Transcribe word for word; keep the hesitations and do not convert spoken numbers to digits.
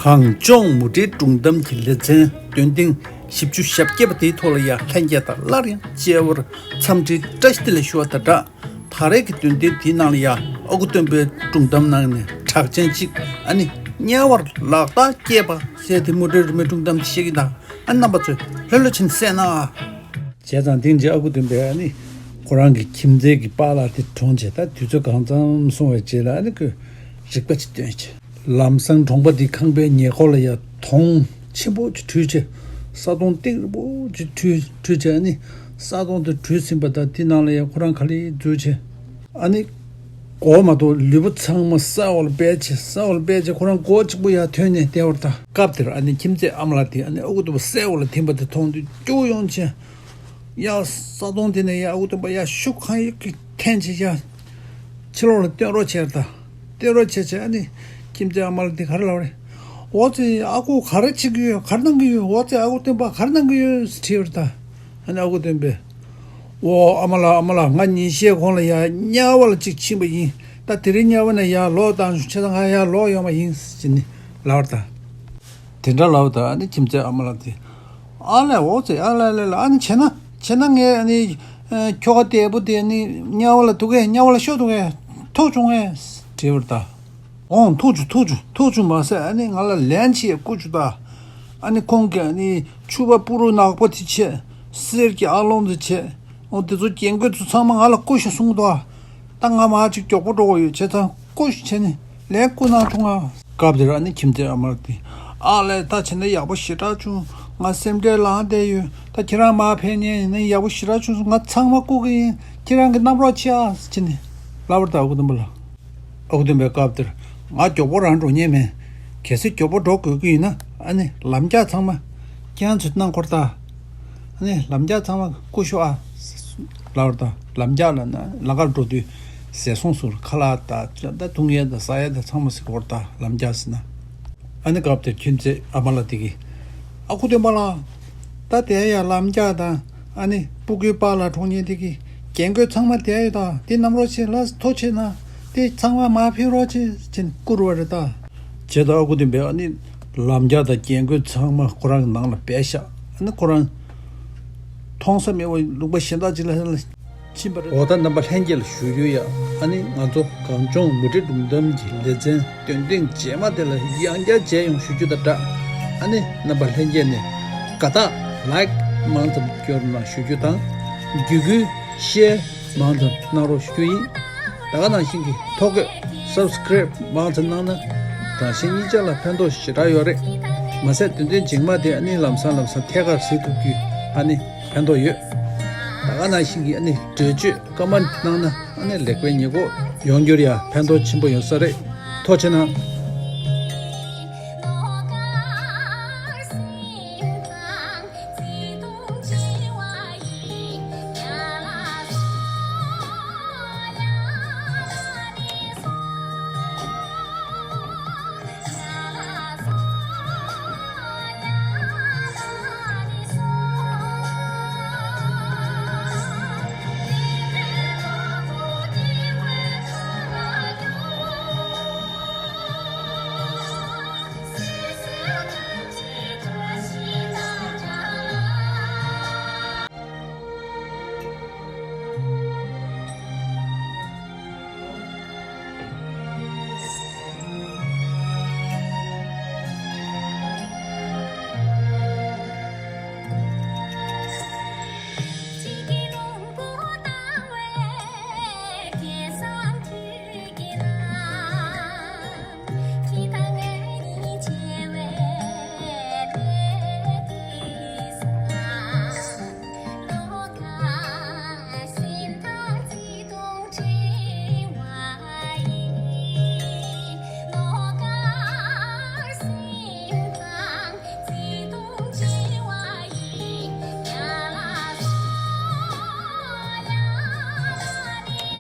གངས་ལྗོངས་མུ་འབྲེལ་སྒྲུང་གཏམ་གྱི་ལེ་ཚན་འདོན་ཐེངས་བཞི་བཅུ་ཞེ་བརྒྱད་པ་དེའི་ཐོག་ལ་ཡང་ལྷན་རྒྱས་དང་སླར་ཡང་མཇལ་བར་འཚམས་འདྲིའི་བཀྲ་ཤིས་བདེ་ལེགས་ཞུ་བ་དང་སྦྲགས། ད་རེས་ཀྱི་འདོན་ཐེངས་དེའི་ནང་ལ་ཡང་ཨ་ཁུ་སྟོན་པའི་སྒྲུང་གཏམ་ནང་ནས་གྲགས་ཅན་གཅིག་ཨ་ནི་དམྱལ་བར་ལག་རྟགས་བསྐྱལ་བ་ཟེར་དེ་མུ་འབྲེལ་རི་མོའི་སྒྲུང་གཏམ་ཅིག་བཤད་ཀྱི་ད། ཨ་ནི་རྣམ་པ་ཚོས་ལྷོད་ལྷོད་བྱས་ནས་གསན་ཨ། བྱས་ཙང་དེ་རྗེས་ཨ་ཁུ་སྟོན་པས་ཨ་ནི་ཁོ་རང་གི་ཁྱིམ་མཚེས་ཀྱི་པཱ་ལགས་དེ་གྲོངས་བྱས། ད་དུས་ཚོད་གང་འཚམ་སོང་བའི་རྗེས་ལ་ཨ་ནི་ཁོས་རིག་པ་ཅིག་བཏོན་བྱས། ལམ་སང་གྲོང་པ་འདིའི་ཁང་པའི་ཉེ་འཁོར་ལ་ཡང་དོང་ཆེན་པོ་ཅིག་བྲུས་བྱས། ས་དོང་སྟེང་རིང་པོ་ཅིག་བྲུས་བྲུས་བྱས། ཨ་ནི་ས་དོང་དེ་བྲུས་ཟིན་པ་དང་དེ་ནང་ལ་ཡང་ཁོ་རང་ག་ལེར་འཛུལ་བྱས། ཨ་ནི་མགོ་མ་གཏོགས་ལུས་པོ་ཚང་མ་ས་འོག་ལ་སྦས་བྱས། ས་འོག་ལ་སྦས་བྱས་ཁོ་རང་མགོ་གཅིག་པུ་ཡར་ཐོན་ནས་བསྡད་པ་རེད་ད། སྐབས་དེར་ཨ་ནི་ཁྱིམ་མཚེས་ཨ་མ་ལགས་དེ་ཨ་ནི་ཨ་ཁུ་སྟོན་པ་ས་འོག་ལ་ཐིམ་པ་དེ་མཐོང་དུས་སྐྱོ་བོ་ཡོང་བྱས། ཡ་ས་དོང་དེ་ནས་ཡ་ཨ་ཁུ་སྟོན་པ་ཡ་ཤུགས་གང་ཡོད་ཀྱིས་འཐེན་བྱས་ཡ་ཕྱི་ལོགས་ལ་བཏོན་རོགས་བྱས་ད། བཏོན་རོགས་བྱས་བྱས་ཨ་ནི་ཁྱིམ་མཚེས་ཨ་མ་ལགས་དེ་ག་རེ་ལབ་རེད། འོ་ཙི་ཨ་ཁུ་ག་རེ་བྱེད་ཀྱི་ཡོད། ག་རེ་གནང་གི་ཡོད། འོ་ཙི་ཨ་ཁུ་སྟོན་པ་ག་རེ་གནང་གི་ཡོད་དྲིས་པ་རེད་ད། ཨ་ནི་ཨ་ཁུ་སྟོན་པས། འོ་ཨ་མ་ལགས་ཨ་མ་ལགས། ང་ཉིན་ཤས་གོང་ལ་ཡ་དམྱལ་བ་ལ་ཅིག་ཕྱིན་པ་ཡིན། ད་དེ་རིང་དམྱལ་བ་ནས་ཡར་ལོག་བཏང་བྱུང་། བྱས་ཙང་ང་ཡར་ལོག་ཡོང་བ་ཡིན་ཟེར་ནས་ལབ་པ་རེད་ད། དེ་འདྲ་ལབ་པ་དང་ཨ་ནི་ཁྱིམ་མཚེས་ཨ་མ་ལགས་དེ། ཨ་ལས་འོ་ཙི་ཨ་ལས་ལས་ལ་ཨ་ནི་བྱས་ན་བྱས་ན་ངས་ཨ་ནི་ཁྱོ་ག་དེ་བུ་དེ་ནི་དམྱལ་བ་ལ་འདུག་གས། དམྱལ་བ་ལ་ཤོར་འདུག་གས། ཐུག་བྱུང་ངས་དྲིས་པ་རེད་ད། འོང་། ཐུག་བྱུང་། ཐུག་བྱུང་། ཐུག་བྱུང་མ་ཟད་ཨ་ནི་ང་ལ་ལན་ཅིག་བསྐུར་བྱུང་ད། ཨ་ནི་ཁོང་གིས་ཨ་ནི་ཕྱུ་པ་སྤུ་རུ་ནག་པོ་དེ་བྱས། གསེར་གྱི་ཨ་ལོང་དེ་བྱས། འོ་དེ་ཚོ་རྒྱན་གོས་ཚོ་ཚང་མ་ང་ལ་བསྐུར་ཤོག་གསུངས་འདུག་ཨ། ད་ང་མར་ཅིག་མགྱོགས་པོ་འགྲོ་དགོས་ཡོད། བྱས་ཙང་བསྐུར་ཤོག་བྱས་ནས་ལན་བསྐུར་གནང་བྱུང་ང་། སྐབས་དེར་ཨ་ནི་ཁྱིམ་མཚེས་ཨ་མ་ལགས་དེ། ཨ་ལས་ད་བྱས་ན་ཡག་པོ་ཞེ་དྲག་བྱུང་། ང་སེམས་ཁྲལ་ལངས་བསྡད་ཡོད། ད་ཁྱེད་རང་མར་ཕེབས་མཁན་ཡིན་ན་ཡག་པོ་ཞེ་དྲག་བྱུང་སོང་། ང་ཚང་མ་བསྐུར་གི་ཡིན། ཁྱེད་རང་གིས་བསྣམས་རོགས་བྱེད་ཨ་ཟེར་ནས་ལབ་པ་རེད་ད་ཨ་ཁུ་སྟོན་པ་ལ། ཨ་ཁུ་སྟོན་པས་སྐབས་དེར་ང་མགྱོགས་པོ་རང་འགྲོ་མཁན་མིན། གལ་སྲིད་མགྱོགས་པོ་འགྲོ་དགོས་ཀྱི་ཡིན་ན་ཨ་ནི་ལམ་རྒྱགས་ཚང་མ་ཁྱེད་རང་ཚོས་གནང་དགོས་རེད་ད། ཨ་ནི་ལམ་རྒྱགས་ཚང་མ་བསྐུར་ཤོག་ཨ་ལབ་པ་རེད་ད། ལམ་རྒྱགས་ལབ་ན་ལམ་ཁར་འགྲོ་དུས་ཟས་སྲུང་ཟུར་ཁ་ལག་དང་ད་འཐུང་ཡས་དང་ཟ་ཡས་དང་ཚང་མ་ཟེར་དགོས་རེད་ད། ལམ་རྒྱགས་ཟེར་ན། ཨ་ནི་སྐབས་དེར་ཁྱིམ་མཚེས་ཨ་མ་ལགས་དེ་གིས། ཨ་ཁུ་སྟོན་པ་ལགས། ད་དེ་ཡ་ལམ་རྒྱགས་དང་ཨ་ནི་སྤུ་གུའི་པཱ་ལགས་གྲོངས་མཁན་དེ་གི་རྒྱན་གོས་ཚང་མ་དེ་ཡ་ཡོད་ད། དེ་བསྣམས་རོགས་བྱེད་ལ་ཐུགས་རྗེ་གནང་། དེ་ཚང་མ་མར་ཕུལ་རོགས་བྱེད་ཅེས་བསྐུར་བ་རེད་ད། བྱས་ཙང་ཨ་ཁུ་སྟོན་པས་ཨ་ནི་ལམ་རྒྱགས་དང་རྒྱན་གོས་ཚང་མ་ཁོ་རང་གི་ནང་ལ་སྦས་བཞག་ཨ་ནི་ཁོ་རང་མཐོང་ས་མེད་པ་ལུང་པ་གཞན་དག་ཅིག་ལ་ཕྱིན་པ་རེད། འོ་ད་རྣམ་པ་ལྷན་རྒྱས་ལ་ཞུ་རྒྱུ་ཡ། ཨ་ནི་ང་ཚོ་གངས་ལྗོངས་མུ་འབྲེལ་སྒྲུང་གཏམ་གྱི་ལེ་ཚན་འདོན་ཐེངས་རྗེས་མ་དེ་ལ་ཡང་བསྐྱར་མཇལ་ཡོང་ཞུ་རྒྱུ་དང་སྦྲགས། ཨ་ནི་རྣམ་པ་ལྷན་རྒྱས་ནས་དགའ་རྟགས་ལའིཀ་མང་ཙམ་སྐྱོར་གནང་ཞུ་རྒྱུ་དང་། བརྒྱུད་སྐུལ་ཤེར་མང་ཙམ་གནང་རོགས་ཞུ་རྒྱུ་ཡིན། ད་ག་ནང་བཞིན་གྱི་ཐོ་འགོད་སབ་སི་ཀེ་རེབ་མང་ཙམ་གནང་ན་རང་གཞན་གཉིས་ཆ་ལ་ཕན་ཐོགས་ཞེ་དྲག་ཡོད་རེད། མ་ཟད་འདོན་ཐེངས་རྗེས་མ་དེ་ཨ་ནི་ལམ་སང་ལམ་སང་ཐད་ཀར་གཟིགས་ཐུབ་རྒྱུའི་ཨ་ནི་ཕན་ཐོགས་ཡོད། ད་ག་ནང་བཞིན་གྱི་ཨ་ནི་འགྲེལ་བརྗོད་ཀོ་མེན་ཊི་གནང་ན་ཨ་ནི་ལེགས་སྤེལ་ཉེས་འགོག་ཡོང་རྒྱུར་ཡང་ཕན་ཐོགས་ཆེན་པོ་ཡོང་ས་རེད། ཐུགས་རྗེ་གནང་།